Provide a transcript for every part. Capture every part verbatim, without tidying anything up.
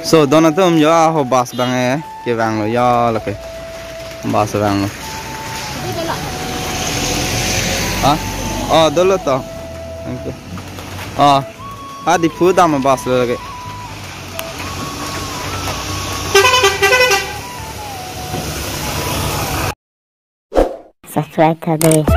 So, don atum, yo, aho bus abang ke kevanglo, yo, lake. Bus vanglo. Ha? Oh, dolo to. Thank you. Oh, ha Diphu dam a-bus lo lake. Subscribe tha dei.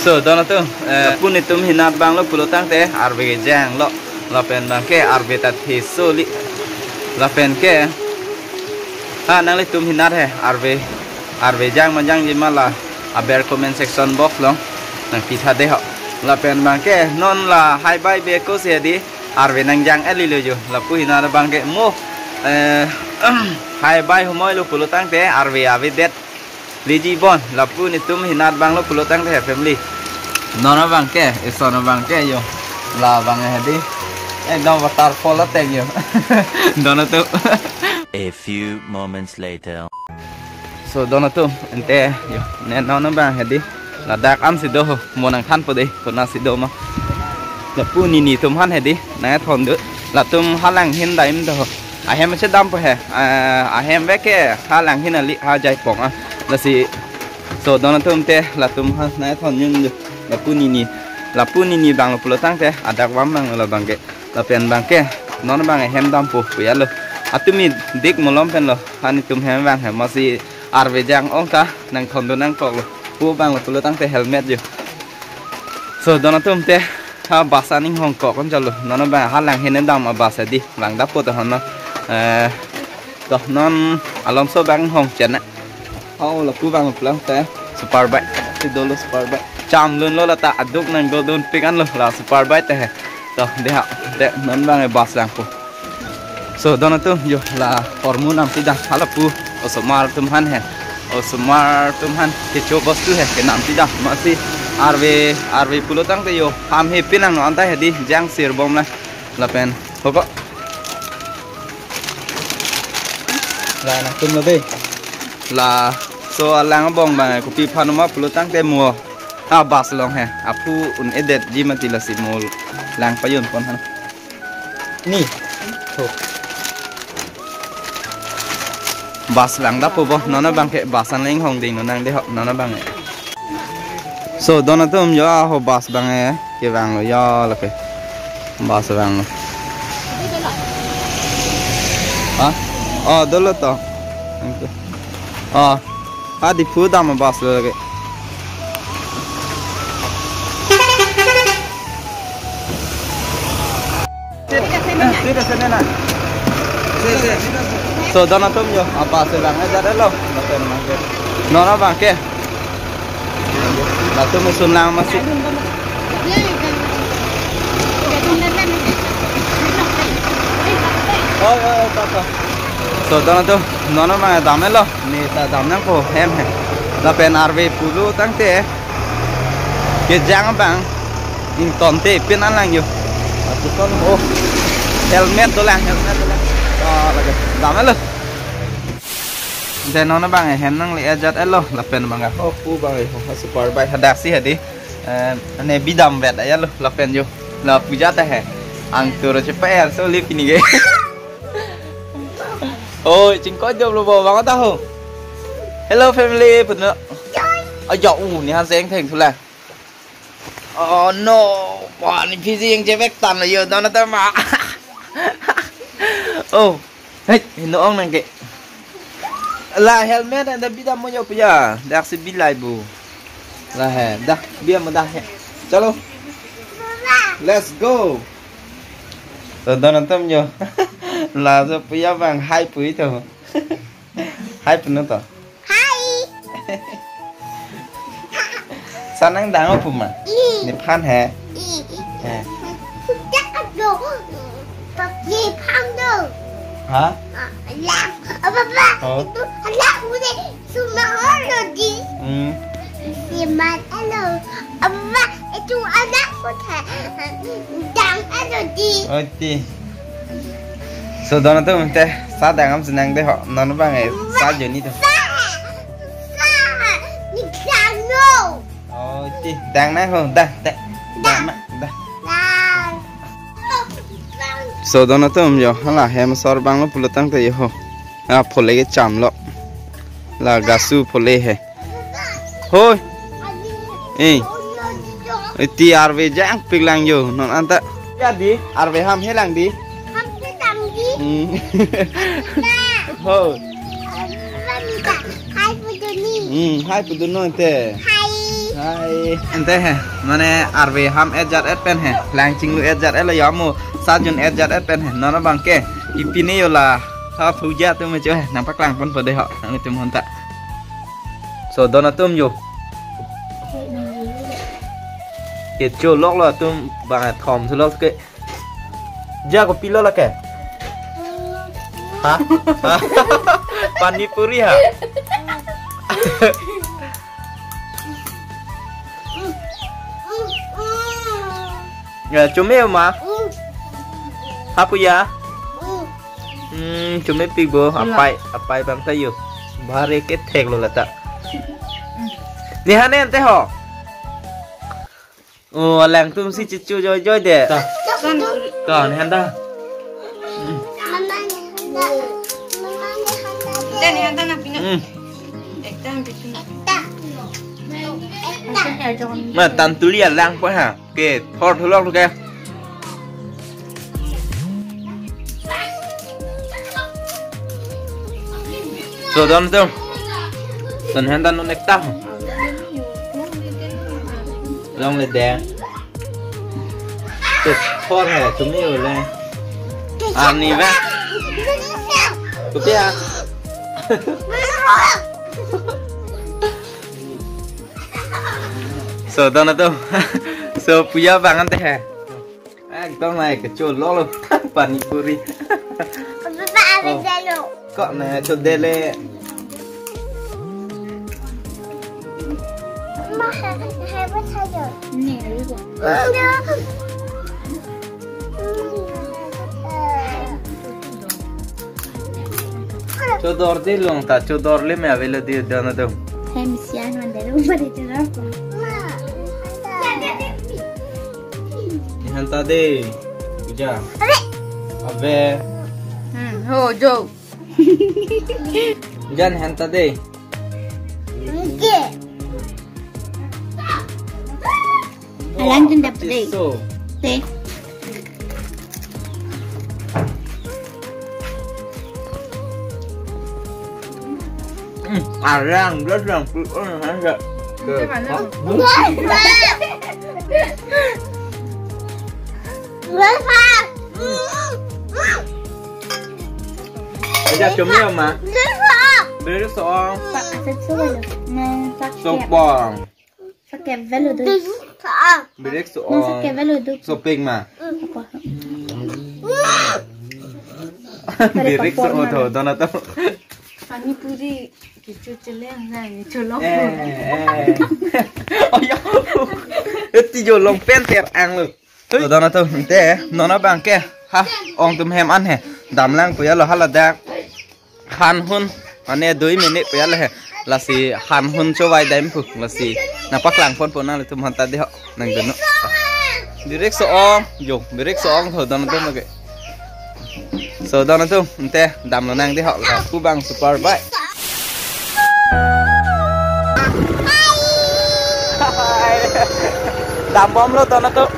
So, don atum, eh, lapu netum hinat vanglo pulo tangte arve janglo. Lapen abang ke arve ta theso li. Lapen ke, ha, nanglitum hinat he, arve, arve jang ma jangji ma la aber comment section box along nangpi tha dei ho. Lapen abang ke non la hai bai be ko si dei, arve nangjang-et lilo jo. Lapu hinat abang ke mo, eh, hai bai humoi lo pulo tangte arve avedet. Liji bon, lapu netum hinat vanglo pulo tangte he family. Non abang ke, ison abang ke yo. La abang he dei. Ekdom waterfall ateng yo. Don atum. A few moments later. So, don atum, ante yo. Ne non abang he dei. Ladak an si do ho, mo nangthanpo dei, konat si do ma. Lapu nini atum aphan he dei, nangthon do. Latum halang hin dam do ho. Ahem si dampo he. Ah, ahem vek ke halang hin ali ha Jaipong a. Lasi, so, don atum te latum ha nangthon jun do. Lapu nini. Lapu nini vanglo pulo tangte adak vam vanglo abang ke. Lapen abang ke non abang ahem dampo pu ya lo. Atumi dik malom penlo. Ha netum hem vang he, masi arve jang-ong ta nangthon do nangkoklo. Pu vanglo pulo tangte helmet jo. So, don atum te ha bus an inghong kok kon chalo. Non abang halang hin dam a-bus he dei, vang dapo to hon no. Eh, to non alomso abang inghong chen na. Oh, lapu vanglo pulo tangte super bike. Si dolo super bike. Cham lunlo lata aduk nangdodun pik anlo la super bike te he. To, dei ha, te non abang e bus vangpo. So, don atum, yo, la hormu namsi dam, ha lapu osomar atum aphan he. Osomar atum aphan kecho bostu he, kenamsi dam. Masi arve, arve pulo tangte yo, ham he pinang no anta he dei, jang sir bom la. Lapen, hoko. La nangtum lo dei. La, so alang abong abang, kopi aphan ma pulo tangte mo. Ah, bus along he. Aphu un-edetji mati, lasi mo lang pajun pon han. Ni. Ho. Bus vang dapo bo, non abang ke bus an le inghong ding non nang dei ho, non abang e. So, don atum, yo, aho bus abang ke kevanglo, yo, lake. Bus vanglo. Ha? Oh, dolo to. Thank you. Oh. Ha Diphu dam a-bus lo lake. So, don atum yo, a-bus lang ajat lo. Non abang ke. Latum isun lang masi. Oh, oh, oh, to, to. So, don atum, non abang dam-et lo. Ne ta dam nangpo hem he. Lapen arve pulo tangte kejang abang ingtonte pin an lang yo. Atu ton, oh. Helmet dolang, helmet dolang. Oh, lake. Dam-et lo. Te non abang hem nangle ajat-et lo, lapen abang, oh, pu abang, oh, super bike hadak si he dei. Eh, ne bidam vet ya lo, lapen yo. La puja ta he. Ang turo chepa er so li pini ke. Oh, chingko job lo bo bang ta ho. Hello family, puno. Aja u ni han seng theng thula. Oh no, wah ni phi jeng jebek tan lo yo, don atum ma. Oh, hey, hino ong nang ke. La helmet anda bida mo yo puya, dak si bilai bu. La he, dah, bia mo dah he. Chalo. Let's go. So, don atum yo. La so puya bang hai pui to. Hai puno to. Hai. Sanang dang apu ma? I. Nephan he. I. He. Dak do. Pak ye phang do. Ha? Ah, lang. Ah, papa. Oh. Itu lang udah semua lo di. Hmm. Siman alo. Apa? Tu anak ko tha. Dang ado di. Oi ti. So don atum te sa dang am senang de ho. Non bang e sa joni to. Sa. Sa. Ni dang no. Oi ti dang na ho da da. Dang ma da. Dang. So don atum yo hala hem sor bang lo pulotangte yo ho. Ah, phole ke cham lo. La gasu phole he. Hoi. Eh. Iti arve jangpik lang yo non anta. Ya di arve ham helang di. Ham helang di. Hmm. Hoi. Hai puduni. Hmm, hai pudun no ente. Hai. Hai. Ente he. Mane arve ham et jat et pen he. Lang chinglu et jat et lo ya mo. Sajun et jat et pen he. Non bang ke. Ipine yo la. Ha puja tu me cho he. Nangpaklang ponpo de ho. Nangtum honta. So don atum yo. Kecho lok lo atum bang thom sulok ke. Ja kopi lo lake. Ha? Ha? Pani puri ha? Ya, chome ma? Ha puya? Hmm, chomepik bo. Apai, apai bang ta yo. Bare kethek lo lata. Ni hane ante ho. Oh, alang tum si chichu joi joi de. Ta. Ta, ni handa. Mama ni handa. Mama ni handa. Dan ni handa na pina. Hmm. Ekta handa pina. Ekta. Ekta. Ma tantuli alang po ha. Ke, thor thulok ke. So don tum. Don handa non ekta. Long le de. Te thor hai tumi le. Ani ba. Kopi ya. So don atum. So puya bang ante hai. Ekdom nai kecho lolo pani puri. Papa, oh. Ada jalo. Kok na chodele. Ma, hai, hai, apa saja? Ni, ada. Ada. Chodor de long ta, chodor le me avelo de don atum. Hem sian man de lo, pada chodor ko. Ma. Ni hanta de. Puja. Ave. Hmm, ho, jo. Jan hanta de. Oke. Alang jin dap de. So. Te. Hmm, alang, dia sedang put on handa. Ke. Hah? Aja cumi ya, Ma? Beri soal. Pak, asa coba lo. Nah, pak. Sopong. Pakai velo do. Beri soal. Nah, pakai velo do. Soping, Ma. Apa? Beri soal to, don atum. Pani puri, kichu cheleng na, ni cholong. Eh, eh. Oh ya. Eti cholong penter ang lo. Hui. Don atum, te, non abang ke. Ha, ong tum hem an he. Damlang puya lo hala dak. Han hun. Mane dui minute puya lo he. Lasi han hun chovai dam pu. Lasi nangpaklang ponpo nanglitum hanta de ho. Nang dunu. Beri soal. Yo, beri soal to don atum lagi. So, don atum, ante, damlo nang de ho, lapu bang super bike. Dambomlo, don atum.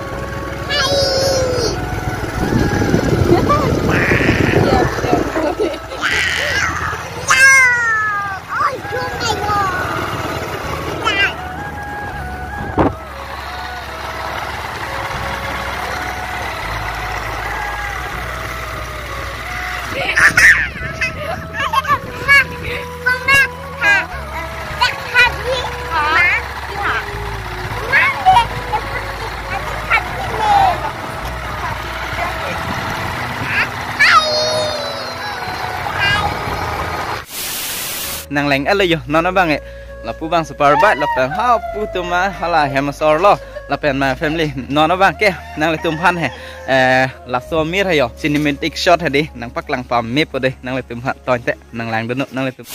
Nang leng alo yo, non abang e. Lapu bang super bike, lapen hapu tuma hala hem asor lo. Lapen ma family, non abang ke nanglitum aphan he, eh, laso amir he yo, cinematic shot he dei, nangpaklang pame po dei, nanglitum aphan, to ante nanglangdun non nanglitum.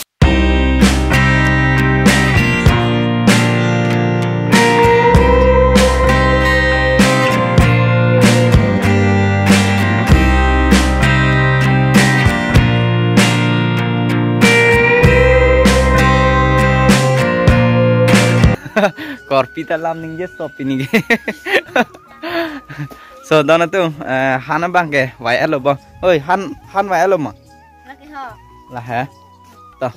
Korpi ta lam ningje stop ini ke. So, don atum, eh, han abang ke vai-et lo bo. Oi, han, han vai-et lo ma? Lagi ho. Lahai. To.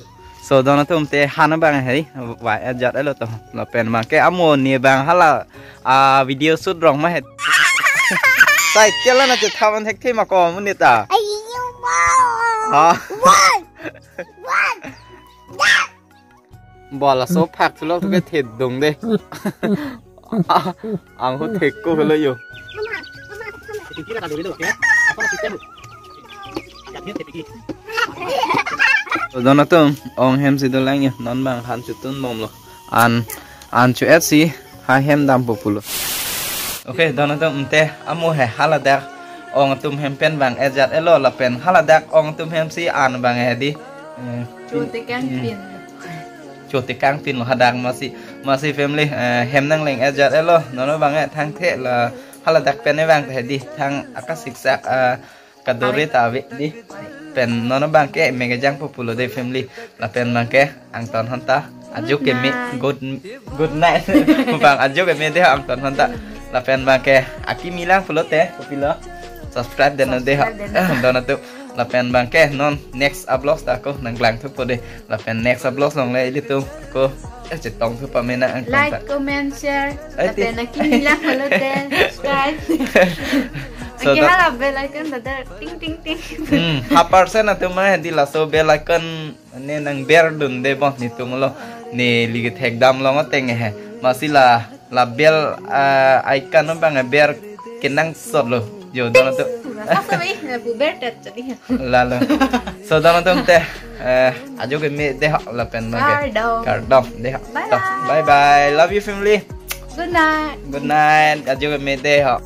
So, don atum te han abang he, vai-et jat-et lo to. Lapen abang ke amo ne abang hala, ah, video shoot rong ma he. Sai, kela na chu thavan thekthe ma ko amonit ta. Ayo, wow. Ha? One. One. Bo laso phak thulok tu ke thedung dei. Ah, ang ho thek ko helo yo. Mama, mama, mama. Don atum, ong hem si dolang yo, non abang han chotun bomlo. An, an cho-et si, ha hem dampo pulo. Okay, don atum, ante amo he haladak ong atum hem pen abang et jat-et lo, lapen haladak ong atum hem si an abang he dei. Eh, Chotekangpin. Chotekangpin lo hadak masi, masi family, eh, hem nangleng et jat-et lo, non abang ke thangthe la haladak pen abang he dei, thang akasiksak, eh, kadore ta ave dei. Pen non abang ke me kejangpo pulo dei family. Lapen abang ke angton hon ta. Ajo keme, good, good night. Abang ajo keme dei angton hon ta. Lapen abang ke akimi lang pulote, kopilo? Subscribe den dei ho. Subscribe den. Don atum. Lapen abang ke non next vlog ta ako nanglang thupo dei. Lapen next vlog along le ilitum ako, eh, chetong thu pamena angton ta. Like, comment, share. Eh, lapen ti- akimi lang pulote, subscribe. So aki that hala bell icon ta der, ting, ting, ting. Hmm, ha percent atum ma he dei laso bell icon ne nangberdun dei bo netum lo. Neli kethek dam long ateng he. Masi la, la bell, ah, icon abang ber kenangsot lo. Yo, don atum. Pura sasa wei, na pu ber tet jadi. Lalo. So, don atum te, eh, ajo keme dei ho lapen abang ke. Kardom. Kardom dei ho. Bye bye. Bye bye. Love you family. Good night. Good night. Ajo keme dei ho.